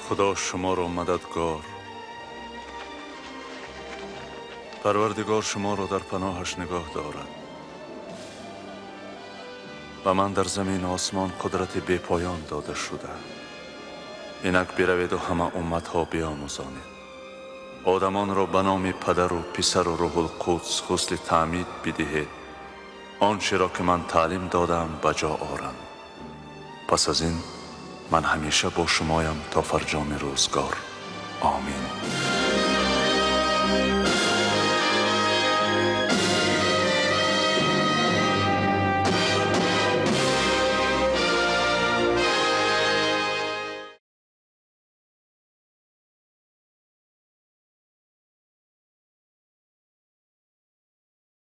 Худо шуморо мададгор, Парвардигор шуморо дар паноҳаш нигоҳ дорад. Ба ман дар замину осмон қудрати бепоён дода шуда. Инак бираведу ҳама умматҳо биомӯзонед. Одамонро ба номи Падару Писару Рӯҳулқудс ғусли таъмид бидиҳед, он чиро ки ман таълим додам, ба ҷо оранд. Пас аз ин ман ҳамеша бо шумоям то фарҷоми рӯзгор. Омин.